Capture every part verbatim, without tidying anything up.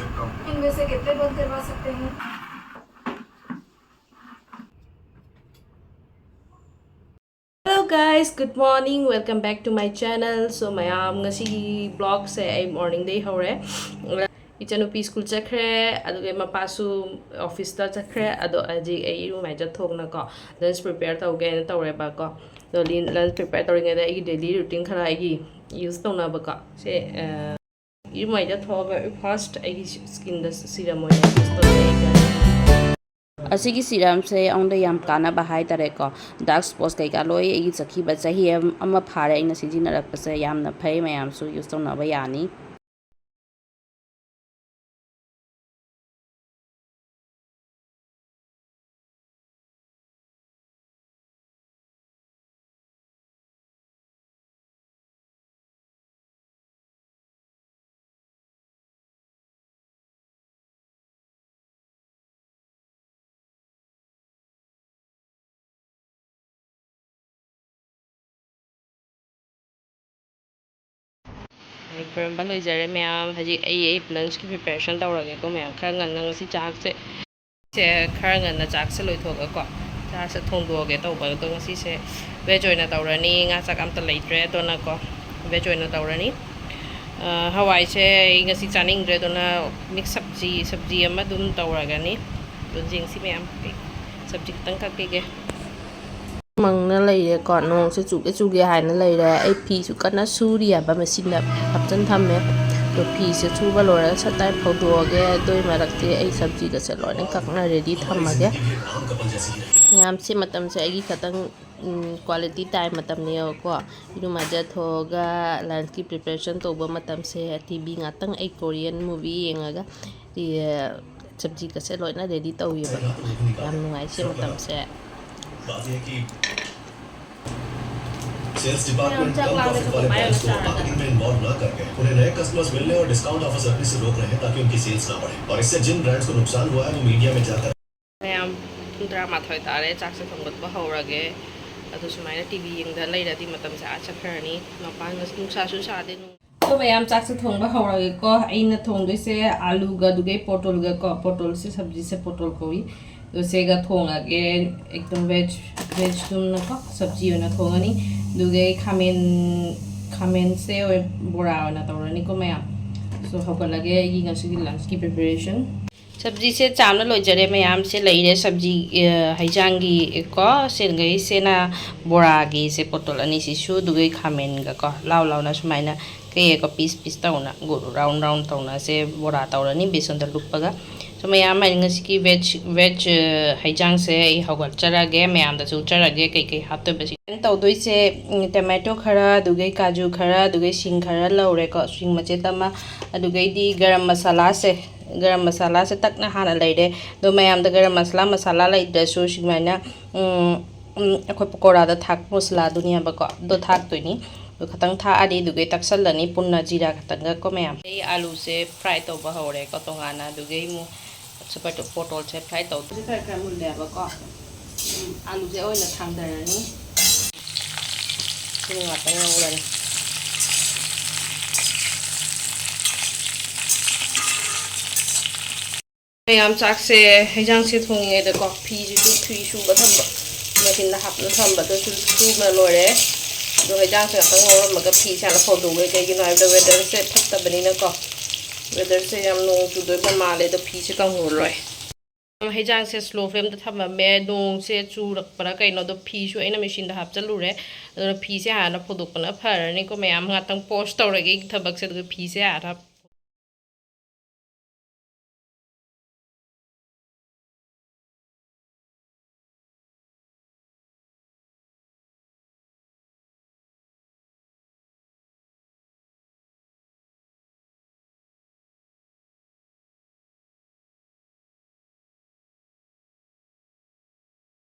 इनमें से कितने बंद करवा सकते हैं? Hello guys, good morning, welcome back to my channel. So ꯃꯌꯥꯝ, ꯉꯁꯤꯒꯤ vlogꯁꯦ ꯑꯩ morningꯗꯩ ꯍꯧꯔꯦ꯫ ꯏꯆꯟꯅꯨꯄꯤ school ꯆꯠꯈ꯭ꯔꯦ, ꯑꯗꯨꯒ ꯃꯄꯥꯁꯨ officeꯇ ꯆꯠꯈ꯭ꯔꯦ꯫ ꯑꯗꯣ ꯍꯧꯖꯤꯛ ꯑꯩ ꯏꯔꯨ ꯃꯥꯏꯖ ꯊꯣꯛꯅꯀꯣ, lunch prepare ꯇꯧꯒꯦꯅ ꯇꯧꯔꯦꯕꯀꯣ꯫ ꯑꯗꯣ lunch prepare ꯇꯧꯔꯤꯉꯩꯗ ꯑꯩꯒꯤ daily routine ꯈꯔ ꯑꯩꯒꯤ use ꯇꯧꯅꯕꯀꯣ꯫ ꯁꯦ, ꯑ, ꯏꯔꯨ ꯃꯥꯏꯖ ꯊꯣꯛꯑꯒ first ꯑꯩꯒꯤ skinꯗ serum ꯑꯣꯏꯅ use ꯇꯧꯖꯩ ꯑꯩ꯫ ꯑꯁꯤꯒꯤ serumꯁꯦ ꯑꯩꯉꯣꯟꯗ ꯌꯥꯝ ꯀꯥꯟꯅꯕ ꯍꯥꯏꯇꯥꯔꯦꯀꯣ꯫ Dark spots ꯀꯩꯀꯥ ꯂꯣꯏ ꯑꯩꯒꯤ ꯆꯠꯈꯤꯕ ꯆꯍꯤ ꯑꯃ, ꯑꯃ ꯐꯥꯔꯦ ꯑꯩꯅ ꯁꯤꯖꯤꯟꯅꯔꯛꯄꯁꯦ꯫ ꯌꯥꯝꯅ ꯐꯩ, ꯃꯌꯥꯝꯁꯨ use ꯇꯧꯅꯕ ꯌꯥꯅꯤ꯫ ꯈꯨꯔꯨꯝꯕ ꯂꯣꯏꯖꯔꯦ ꯃꯌꯥꯝ꯫ ꯍꯧꯖꯤꯛ ꯑꯩ, ꯑꯩ lunchꯀꯤ preparation ꯇꯧꯔꯒꯦꯀꯣ ꯃꯌꯥꯝ꯫ ꯈꯔ ꯉꯟꯅ ꯉꯁꯤ ꯆꯥꯛꯁꯦ, ꯁꯦ ꯈꯔ ꯉꯟꯅ ꯆꯥꯛꯁꯦ ꯂꯣꯏꯊꯣꯛꯑꯒꯀꯣ, ꯆꯥꯛꯁꯦ ꯊꯣꯡꯗꯣꯛꯑꯒꯦ ꯇꯧꯕ꯫ ꯑꯗꯣ ꯉꯁꯤꯁꯦ veg ꯑꯣꯏꯅ ꯇꯧꯔꯅꯤ, ꯉꯥ ꯆꯥꯛ ꯑꯝꯇ ꯂꯩꯇ꯭ꯔꯦ꯫ ꯑꯗꯨꯅꯀꯣ, veg ꯑꯣꯏꯅ ꯇꯧꯔꯅꯤ꯫ ꯑ, ꯍꯋꯥꯏꯁꯦ ꯑꯩ ꯉꯁꯤ ꯆꯥꯅꯤꯡꯗ꯭ꯔꯦ, ꯑꯗꯨꯅ mix ꯁꯕꯖꯤ, ꯁꯕꯖꯤ ꯑꯃ ꯑꯗꯨꯝ ꯇꯧꯔꯒꯅꯤ꯫ ꯑꯗꯨ ꯌꯦꯡꯁꯤ ꯃꯌꯥꯝ, ꯑꯩ ꯁꯕꯖꯤ ꯈꯤꯇꯪ ꯀꯛꯄꯤꯒꯦ꯫ ꯃꯪꯅ ꯂꯩꯔꯦꯀꯣ, ꯅꯣꯡꯁꯦ ꯆꯨꯒꯦ ꯆꯨꯒꯦ ꯍꯥꯏꯅ ꯂꯩꯔꯦ꯫ ꯑꯩ ꯐꯤꯁꯨ ꯀꯟꯅ ꯁꯨꯔꯤꯑꯕ, machineꯗ ꯍꯥꯞꯆꯤꯟ ꯊꯝꯃꯦ꯫ ꯑꯗꯣ ꯐꯤꯁꯦ ꯁꯨꯕ ꯂꯣꯏꯔꯒ ꯁꯠ ꯍꯥꯏꯅ ꯐꯧꯗꯣꯛꯑꯒꯦ꯫ ꯑꯗꯨꯒꯤ ꯃꯔꯛꯇꯤ ꯑꯩ ꯁꯕꯖꯤꯒꯁꯦ ꯂꯣꯏꯅ ꯀꯛꯅ ready ꯊꯝꯃꯒꯦ꯫ ꯃꯌꯥꯝꯁꯦ, ꯃꯇꯝꯁꯦ ꯑꯩꯒꯤ ꯈꯇꯪ, ꯎꯝ, quality time ꯃꯇꯝꯅꯦꯕꯀꯣ꯫ ꯏꯔꯨ ꯃꯥꯏꯖꯊꯣꯛꯑꯒ lunchꯀꯤ preparation ꯇꯧꯕ ꯃꯇꯝꯁꯦ, TV ꯉꯥꯛꯇꯪ ꯑꯩ Korean movie ꯌꯦꯡꯉꯒ, ꯁꯕꯖꯤꯒꯁꯦ ꯂꯣꯏꯅ ready ꯇꯧꯋꯦꯕ꯫ ꯌꯥꯝ ꯅꯨꯡꯉꯥꯏ ꯁꯤ ꯃꯇꯝꯁꯦ꯫ सेल्स डिपार्टमेंट कम प्रॉफिट वाले ब्रांड्स को मार्केटिंग में इन्वॉल्व ना करके उन्हें नए कस्टमर्स मिलने और डिस्काउंट ऑफर्स रखने से रोक रहे हैं, ताकि उनकी सेल्स ना बढ़े। और इससे जिन ब्रांड्स को नुकसान हुआ है, वो मीडिया में जाकर ꯃꯌꯥꯝ, ꯄꯨꯡ ꯇꯔꯥꯃꯥꯊꯣꯏ ꯇꯥꯔꯦ, ꯆꯥꯛꯁꯦ ꯊꯣꯡꯒꯠꯄ ꯍꯧꯔꯒꯦ꯫ ꯑꯗꯨ ꯁꯨꯃꯥꯏꯅ TV ꯌꯦꯡꯗ ꯂꯩꯔꯗꯤ ꯃꯇꯝꯁꯦ ꯑꯥ ꯆꯠꯈ꯭ꯔꯅꯤ꯫ ꯃꯄꯥꯟ ꯅꯨꯡꯁꯥꯁꯨ ꯁꯥꯗꯦ, ꯅꯨꯡ ꯑꯗꯣ ꯃꯌꯥꯝ, ꯆꯥꯛꯁꯦ ꯊꯣꯡꯕ ꯍꯧꯔꯒꯦꯀꯣ꯫ ꯑꯩꯅ ꯊꯣꯡꯗꯣꯏꯁꯦ ꯑꯥꯂꯨꯒ ꯑꯗꯨꯒꯩ ꯄꯣꯇꯣꯜꯒꯀꯣ, ꯄꯣꯇꯣꯜꯁꯦ, ꯁꯕꯖꯤꯁꯦ ꯄꯣꯇꯣꯜ ꯀꯧꯏ꯫ ꯑꯗꯣ ꯁꯤꯒ ꯊꯣꯡꯉꯒꯦ, ꯑꯦꯛꯗꯝ ꯚꯦꯖ, ꯚꯦꯖꯇꯨꯝꯅꯀꯣ, ꯁꯕꯖꯤ ꯑꯣꯏꯅ ꯊꯣꯡꯉꯅꯤ꯫ ꯑꯗꯨꯒꯩ ꯈꯥꯃꯦꯟ, ꯈꯥꯃꯦꯟꯁꯦ ꯑꯣꯏ-, ꯕꯣꯔꯥ ꯑꯣꯏꯅ ꯇꯧꯔꯅꯤꯀꯣ ꯃꯌꯥꯝ꯫ ꯁꯣ ꯍꯧꯒꯠꯂꯒꯦ ꯑꯩꯒꯤ ꯉꯁꯤꯒꯤ ꯂꯟꯁꯀꯤ ꯄ꯭ꯔꯤꯄꯦꯔꯦꯁꯟ꯫ ꯁꯕꯖꯤꯁꯦ ꯆꯥꯝꯅ ꯂꯣꯏꯖꯔꯦ ꯃꯌꯥꯝꯁꯦ ꯂꯩꯔꯦ꯫ ꯁꯕꯖꯤ, ꯑ, ꯍꯩꯖꯥꯡꯒꯤ ꯀꯣ, ꯁꯦꯟꯒꯩꯁꯦꯅ ꯕꯣꯔꯥꯒꯤꯁꯦ ꯄꯣꯇꯣꯜ ꯑꯅꯤꯁꯤꯁꯨ, ꯑꯗꯨꯒ ꯈꯥꯃꯦꯟꯒ ꯀꯣ, ꯂꯥꯎ ꯂꯥꯎꯅ ꯁꯨꯃꯥꯏꯅ ꯀꯛꯑꯦꯀꯣ, ꯄꯤꯁ ꯄꯤꯁ ꯇꯧꯅ, ꯒꯣ-, ꯔꯥꯎꯟ ꯔꯥꯎꯟ ꯇꯧꯅ ꯁꯦ ꯕꯣꯔꯥ ꯇꯧꯔꯅꯤ ꯕꯦꯁꯣꯟꯗ ꯂꯨꯞꯄꯒ꯫ ꯁꯣ ꯃꯌꯥꯝ, ꯑꯩ ꯉꯁꯤꯒꯤ ꯚꯦꯖ, ꯚꯦꯖ, ꯑ, ꯍꯩꯖꯥꯡꯁꯦ ꯑꯩ ꯍꯧꯒꯠꯆꯔꯒꯦ, ꯃꯌꯥꯝꯗꯁꯨ ꯎꯠꯆꯔꯒꯦ ꯀꯩꯀꯩ ꯍꯥꯞꯇꯣꯏꯕꯁꯤ꯫ ꯑꯩꯅ ꯇꯧꯗꯣꯏꯁꯦ, ꯎꯝ, ꯇꯣꯃꯦꯇꯣ ꯈꯔ, ꯑꯗꯨꯒꯩ ꯀꯥꯖꯨ ꯈꯔ, ꯑꯗꯨꯒꯩ ꯁꯤꯡ ꯈꯔ ꯂꯧꯔꯦꯀꯣ, ꯁꯤꯡ ꯃꯆꯦꯠ ꯑꯃ, ꯑꯗꯨꯒꯩꯗꯤ ꯒꯔꯝ ꯃꯁꯥꯂꯥꯁꯦ, ꯒꯔꯝ ꯃꯁꯥꯂꯥꯁꯦ ꯇꯛꯅ ꯍꯥꯟꯅ ꯂꯩꯔꯦ꯫ ꯑꯗꯣ ꯃꯌꯥꯝꯗ ꯒꯔꯝ ꯃꯁꯥꯂꯥ, ꯃꯁꯥꯂꯥ ꯂꯩꯇ꯭ꯔꯁꯨ ꯁꯨꯃꯥꯏꯅ, ꯎꯝ, ꯎꯝ, ꯑꯩꯈꯣꯏ ꯄꯀꯣꯔꯥꯗ ꯊꯥꯛꯄ ꯃꯁꯥꯂꯥꯗꯨꯅꯦꯕꯀꯣ, ꯑꯗꯣ ꯊꯥꯛꯇꯣꯏꯅꯤ꯫ ꯑꯗꯣ ꯈꯇꯪ ꯊꯥꯛꯑꯅꯤ, ꯑꯗꯨꯒꯩ ꯇꯛꯁꯜꯂꯅꯤ ꯄꯨꯟꯅ ꯖꯤꯔꯥ ꯈꯇꯪꯒꯀꯣ ꯃꯌꯥꯝ꯫ ꯑꯩ ꯑꯥꯂꯨꯁꯦ ꯐ꯭ꯔꯥꯏ ꯇꯧꯕ ꯍꯧꯔꯦꯀꯣ ꯇꯣꯉꯥꯟꯅ, ꯑꯗꯨꯒꯩ ꯑꯃꯨꯛ ꯁꯨꯄꯔ ꯄꯣꯇꯣꯜꯁꯦ ꯐ꯭ꯔꯥꯏ ꯇꯧꯗꯣꯏꯁꯦ ꯈꯔ ꯈꯔ ꯃꯨꯜꯂꯦꯕꯀꯣ꯫ ꯎꯝ, ꯑꯥꯂꯨꯁꯦ ꯑꯣꯏꯅ ꯊꯥꯡꯗꯔꯅꯤ꯫ ꯁꯤꯅ ꯉꯥꯛꯇꯪ ꯉꯧꯔꯅꯤ꯫ ꯃꯌꯥꯝ, ꯆꯥꯛꯁꯦ, ꯍꯩꯖꯥꯡꯁꯦ ꯊꯣꯡꯉꯤꯉꯩꯗꯀꯣ ꯐꯤꯁꯤꯁꯨ, ꯐꯤ ꯁꯨꯕ ꯊꯝꯕ, ꯃꯦꯆꯤꯟꯗ ꯍꯥꯞꯅ ꯊꯝꯕꯗꯨꯁꯨ ꯁꯨꯕ ꯂꯣꯏꯔꯦ꯫ ꯑꯗꯣ ꯍꯩꯖꯥꯡꯁꯦ ꯉꯥꯛꯇꯪ ꯉꯧꯔꯝꯃꯒ ꯐꯤꯁꯦ ꯍꯥꯟꯅ ꯐꯧꯗꯣꯛꯑꯦ꯫ ꯀꯩꯒꯤꯅꯣ ꯍꯥꯏꯕꯗ ꯋꯦꯗꯔꯁꯦ ꯐꯠꯇꯕꯅꯤꯅꯀꯣ꯫ ꯋꯦꯗꯔꯁꯦ ꯌꯥꯝ ꯅꯣꯡ ꯆꯨꯗꯣꯏꯕ ꯃꯥꯜꯂꯦ, ꯑꯗꯣ ꯐꯤꯁꯦ ꯀꯪꯍꯧꯔꯣꯏ꯫ ꯍꯩꯖꯥꯡꯁꯦ ꯁ꯭ꯂꯣ ꯐ꯭ꯂꯦꯝꯗ ꯊꯝꯃꯝꯃꯦ, ꯅꯣꯡꯁꯦ ꯆꯨꯔꯛꯄ꯭ꯔꯥ ꯀꯩꯅꯣ, ꯑꯗꯣ ꯐꯤꯁꯨ ꯑꯩꯅ ꯃꯦꯆꯤꯟꯗ ꯍꯥꯞꯆꯜꯂꯨꯔꯦ꯫ ꯑꯗꯨꯅ ꯐꯤꯁꯦ ꯍꯥꯟꯅ ꯐꯧꯗꯣꯛꯄꯅ ꯐꯔꯅꯤꯀꯣ ꯃꯌꯥꯝ꯫ ꯉꯥꯛꯇꯪ ꯄꯣꯁ ꯇꯧꯔꯒꯦ ꯑꯩꯒꯤ ꯊꯕꯛꯁꯦ, ꯑꯗꯨꯒ ꯐꯤꯁꯦ ꯍꯥꯟꯅ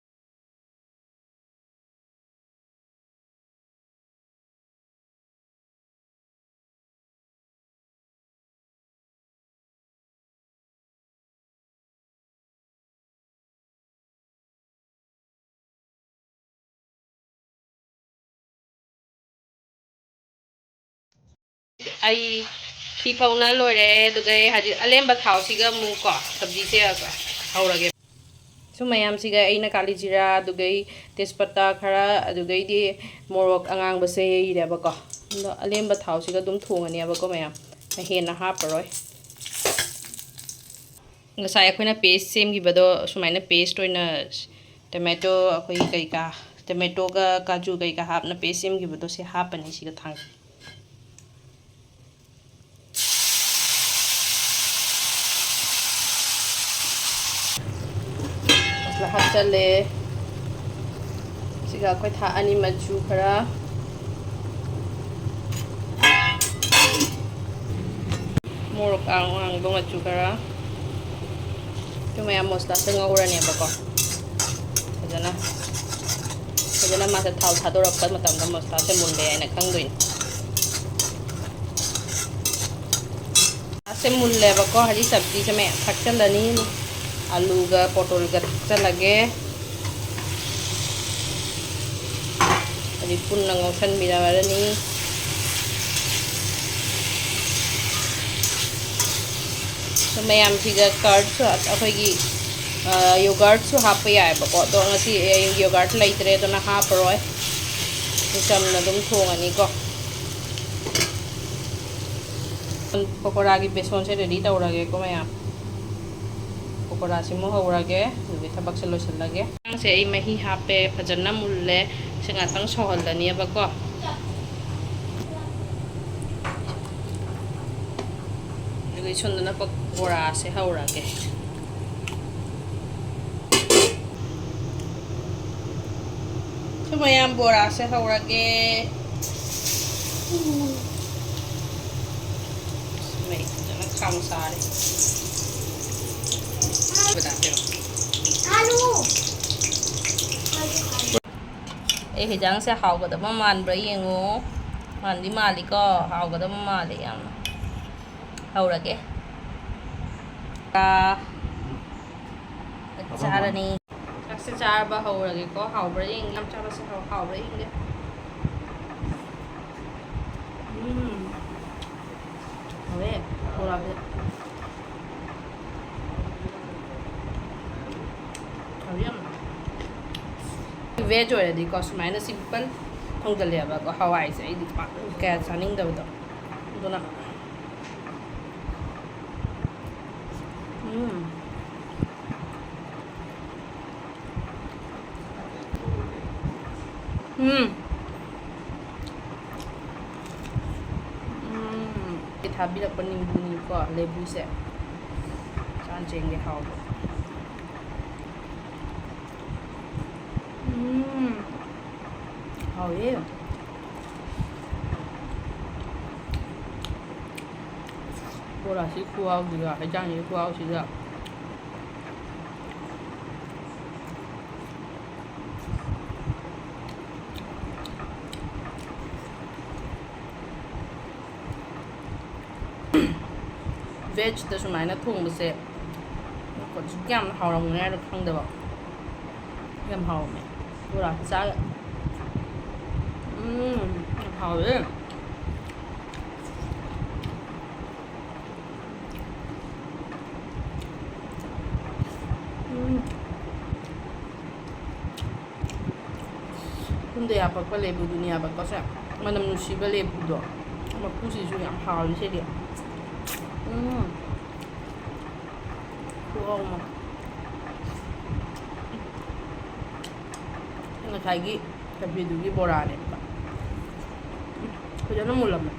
ꯑꯩ ꯐꯤ ꯐꯧꯅ ꯂꯣꯏꯔꯦ꯫ ꯑꯗꯨꯒ ꯑꯩ ꯍꯧꯖꯤꯛ ꯑꯂꯦꯝꯕ ꯊꯥꯎꯁꯤꯒ ꯑꯃꯨꯛ ꯀꯣ ꯁꯕꯖꯤꯁꯦ ꯍꯧꯔꯒꯦ꯫ ꯁꯨꯝ ꯃꯌꯥꯝꯁꯤꯒ ꯑꯩꯅ ꯀꯥꯂꯤ ꯖꯤꯔꯥ, ꯑꯗꯨꯒ ꯑꯩ ꯇꯦꯖꯄꯇꯥ ꯈꯔ, ꯑꯗꯨꯗꯩꯗꯤ ꯃꯣꯔꯣꯛ ꯑꯉꯥꯡꯕꯁꯦ ꯌꯩꯔꯦꯕꯀꯣ꯫ ꯑꯗꯣ ꯑꯂꯦꯝꯕ ꯊꯥꯎꯁꯤꯒ ꯑꯗꯨꯝ ꯊꯣꯡꯉꯅꯦꯕꯀꯣ ꯃꯌꯥꯝ, ꯍꯦꯟꯅ ꯍꯥꯞꯄꯔꯣꯏ꯫ ꯉꯁꯥꯏ ꯑꯩꯈꯣꯏꯅ ꯄꯦꯁ ꯁꯦꯝꯈꯤꯕꯗꯣ ꯁꯨꯃꯥꯏꯅ ꯄꯦꯁ ꯑꯣꯏꯅ ꯇꯣꯃꯦꯇꯣ, ꯑꯩꯈꯣꯏꯒꯤ ꯀꯩꯀꯥ, ꯇꯣꯃꯦꯇꯣꯒ ꯀꯥꯖꯨ ꯀꯩꯀꯥ ꯍꯥꯞꯅ ꯄꯦꯁ ꯁꯦꯝꯈꯤꯕꯗꯣ ꯁꯤ ꯍꯥꯞꯄꯅꯤ ꯁꯤꯒ ꯊꯥꯡꯁꯦ꯫ ꯃꯁꯂꯥ ꯍꯥꯞꯆꯜꯂꯦ꯫ ꯁꯤꯒ ꯑꯩꯈꯣꯏ ꯊꯥꯛꯑꯅꯤ ꯃꯆꯨ ꯈꯔ, ꯃꯣꯔꯣꯛ ꯑꯉꯥꯡꯕ ꯃꯆꯨ ꯈꯔ꯫ ꯑꯗꯨ ꯃꯌꯥꯝ ꯃꯁꯂꯥꯁꯦ ꯉꯧꯔꯅꯦꯕꯀꯣ꯫ ꯐꯖꯅ, ꯐꯖꯅ ꯃꯥꯁꯦ ꯊꯥꯎ ꯊꯥꯗꯣꯔꯛꯄ ꯃꯇꯝꯗ ꯃꯁꯂꯥꯁꯦ ꯃꯨꯜꯂꯦ ꯍꯥꯏꯅ ꯈꯪꯗꯣꯏꯅꯤ꯫ ꯃꯁꯂꯥꯁꯦ ꯃꯨꯜꯂꯦꯕꯀꯣ꯫ ꯍꯧꯖꯤꯛ ꯁꯕꯖꯤꯁꯦ ꯃꯌꯥꯝ ꯊꯥꯛꯆꯜꯂꯅꯤ꯫ ꯑꯂꯨꯒ ꯄꯣꯇꯣꯜꯒ ꯊꯥꯛꯆꯜꯂꯒꯦ꯫ ꯑꯗꯩ ꯄꯨꯟꯅ ꯉꯧꯁꯟꯕꯤꯔꯝꯃꯅꯤ꯫ ꯃꯌꯥꯝꯁꯤꯒ ꯀꯔꯠꯁꯨ, ꯑꯩꯈꯣꯏꯒꯤ, ꯑ, ꯌꯣꯒꯔꯠꯁꯨ ꯍꯥꯞꯄ ꯌꯥꯏꯑꯕꯀꯣ꯫ ꯑꯗꯣ ꯉꯁꯤ ꯑꯩ ꯌꯣꯒꯔꯠ ꯂꯩꯇ꯭ꯔꯦ, ꯑꯗꯨꯅ ꯍꯥꯞꯄꯔꯣꯏ꯫ ꯆꯝꯅ ꯑꯗꯨꯝ ꯊꯣꯡꯉꯅꯤꯀꯣ꯫ ꯄꯀꯣꯔꯥꯒꯤ ꯕꯦꯁꯣꯟꯁꯦ ꯔꯦꯗꯤ ꯇꯧꯔꯒꯦꯀꯣ ꯃꯌꯥꯝ꯫ ꯄꯀꯣꯔꯥꯁꯤꯃꯨꯛ ꯍꯧꯔꯒꯦ, ꯑꯗꯨꯒꯤ ꯊꯕꯛꯁꯦ ꯂꯣꯏꯁꯤꯜꯂꯒꯦ꯫ ꯌꯦꯟꯁꯥꯡꯁꯦ ꯑꯩ ꯃꯍꯤ ꯍꯥꯞꯄꯦ, ꯐꯖꯅ ꯃꯨꯜꯂꯦ꯫ ꯁꯤ ꯉꯥꯛꯇꯪ ꯁꯧꯍꯜꯂꯅꯦꯕꯀꯣ꯫ ꯑꯗꯨꯒ ꯁꯣꯝꯗꯅ ꯄꯀꯣꯔꯥꯁꯦ ꯍꯧꯔꯒꯦ꯫ ꯁꯤ ꯃꯌꯥꯝ ꯕꯣꯔꯥꯁꯦ ꯍꯧꯔꯒꯦ꯫ ꯃꯩ ꯐꯖꯅ ꯈꯥꯡ ꯁꯥꯔꯦ꯫ ꯑꯩ ꯍꯤꯟꯖꯥꯡꯁꯦ ꯍꯥꯎꯒꯗꯕ ꯃꯥꯟꯕ꯭ꯔꯥ ꯌꯦꯡꯉꯣ꯫ ꯃꯥꯟꯗꯤ ꯃꯥꯜꯂꯤꯀꯣ, ꯍꯥꯎꯒꯗꯕ ꯃꯥꯜꯂꯤ ꯌꯥꯝꯅ꯫ ꯍꯧꯔꯒꯦ꯫ ꯆꯥ-, ꯆꯥꯔꯅꯤ꯫ ꯆꯥꯛꯁꯦ ꯆꯥꯔꯕ ꯍꯧꯔꯒꯦꯀꯣ꯫ ꯍꯥꯎꯕ꯭ꯔꯥ ꯌꯦꯡꯒꯦ꯫ ꯌꯥꯝ ꯆꯥꯕꯁꯦ ꯍꯥꯎ-, ꯍꯥꯎꯕ꯭ꯔꯥ ꯌꯦꯡꯒꯦ꯫ ꯎꯝ꯫ ꯍꯥꯎꯋꯦ, ꯕꯣꯔꯥꯁꯦ꯫ ꯍꯥꯎꯋꯦ ꯌꯥꯝꯅ꯫ Veg ꯑꯣꯏꯔꯗꯤꯀꯣ, ꯁꯨꯃꯥꯏꯅ simple ꯊꯣꯡꯖꯜꯂꯦꯕꯀꯣ, ꯍꯋꯥꯏꯁꯦ ꯑꯩꯗꯤ ꯄꯥꯛ ꯀꯌꯥ ꯆꯥꯅꯤꯡꯗꯕꯗꯣ꯫ ꯑꯗꯨꯅ, ꯎꯝ꯫ ꯎꯝ꯫ ꯎꯝ꯫ ꯊꯥꯕꯤꯔꯛꯄ ꯅꯤꯝꯕꯨꯅꯤꯀꯣ, ꯂꯦꯕꯨꯁꯦ꯫ ꯆꯥꯟ ꯆꯦꯡꯗꯤ ꯍꯥꯎꯕ꯫ ꯎꯝ꯫ ꯍꯥꯎꯋꯦ꯫ ꯕꯣꯔꯥꯁꯤ ꯈꯨꯍꯥꯎꯁꯤꯒ, ꯍꯩꯖꯥꯡꯁꯤ ꯈꯨꯍꯥꯎꯁꯤꯒ꯫ Vegꯇ ꯁꯨꯃꯥꯏꯅ ꯊꯣꯡꯕꯁꯦ ꯍꯧꯖꯤꯛ ꯌꯥꯝ ꯍꯥꯎꯔꯝꯒꯅꯤ ꯍꯥꯏꯅ ꯈꯪꯗꯕ꯫ ꯌꯥꯝ ꯍꯥꯎꯔꯝꯃꯦ꯫ ꯕꯣꯔꯥ ꯆꯥ-, ꯎꯝ, ꯌꯥꯝ ꯍꯥꯎꯋꯦ꯫ ꯎꯝ꯫ ꯌꯨꯝꯗ ꯌꯥꯄꯛꯄ ꯂꯦꯕꯨꯗꯨꯅꯤ ꯌꯥꯄꯛꯄꯁꯦ꯫ ꯃꯅꯝ ꯅꯨꯡꯁꯤꯕ ꯂꯦꯕꯨꯗꯣ꯫ ꯃꯀꯨꯁꯤꯁꯨ ꯌꯥꯝ ꯍꯥꯎꯋꯤ ꯁꯤꯗꯤ꯫ ꯎꯝ꯫ ꯈꯨꯍꯥꯎ ꯑꯃ꯫ ꯉꯁꯥꯏꯒꯤ ꯆꯐꯨꯗꯨꯒꯤ ꯕꯣꯔꯥꯅꯦꯕ꯫ ꯐꯖꯅ ꯃꯨꯜꯂꯝꯃꯦ꯫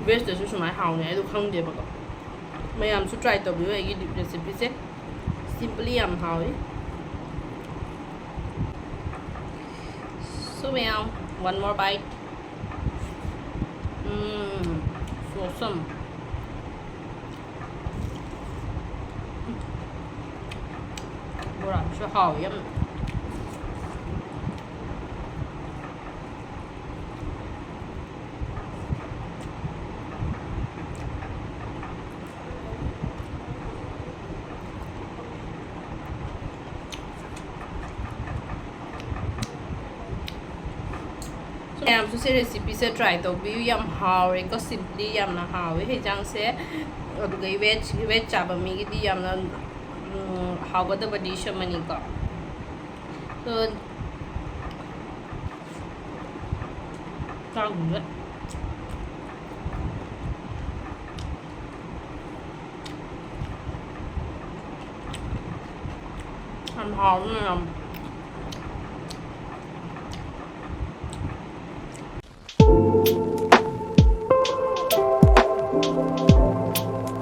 Vegꯇꯁꯨ ꯁꯨꯃꯥꯏꯅ ꯍꯥꯎꯅꯤ ꯍꯥꯏꯗꯣ ꯈꯪꯗꯦꯕꯀꯣ꯫ ꯃꯌꯥꯝꯁꯨ try ꯇꯧꯕꯤꯌꯨ ꯑꯩꯒꯤ recipeꯁꯦ꯫ Simply ꯌꯥꯝ ꯍꯥꯎꯋꯤ꯫ So ꯃꯌꯥꯝ, one more bite. ꯎꯝ, so awesome. ꯕꯣꯔꯥꯁꯨ ꯍꯥꯎꯋꯤ ꯌꯥꯝꯅ꯫ ꯃꯌꯥꯝꯁꯨ ꯁꯤ recipeꯁꯦ try ꯇꯧꯕꯤꯌꯨ, ꯌꯥꯝ ꯍꯥꯎꯔꯦꯀꯣ, simply ꯌꯥꯝꯅ ꯍꯥꯎꯋꯦ ꯍꯤꯟꯖꯥꯡꯁꯦ꯫ ꯑꯗꯨꯒ veg veg ꯆꯥꯕ ꯃꯤꯒꯤꯗꯤ ꯌꯥꯝꯅ ꯎꯝ, ꯍꯥꯎꯒꯗꯕ dish ꯑꯃꯅꯤꯀꯣ꯫ So, ꯆꯥꯒꯨꯝꯕ꯫ ꯌꯥꯝ ꯍꯥꯎꯕꯅꯦ ꯌꯥꯝ꯫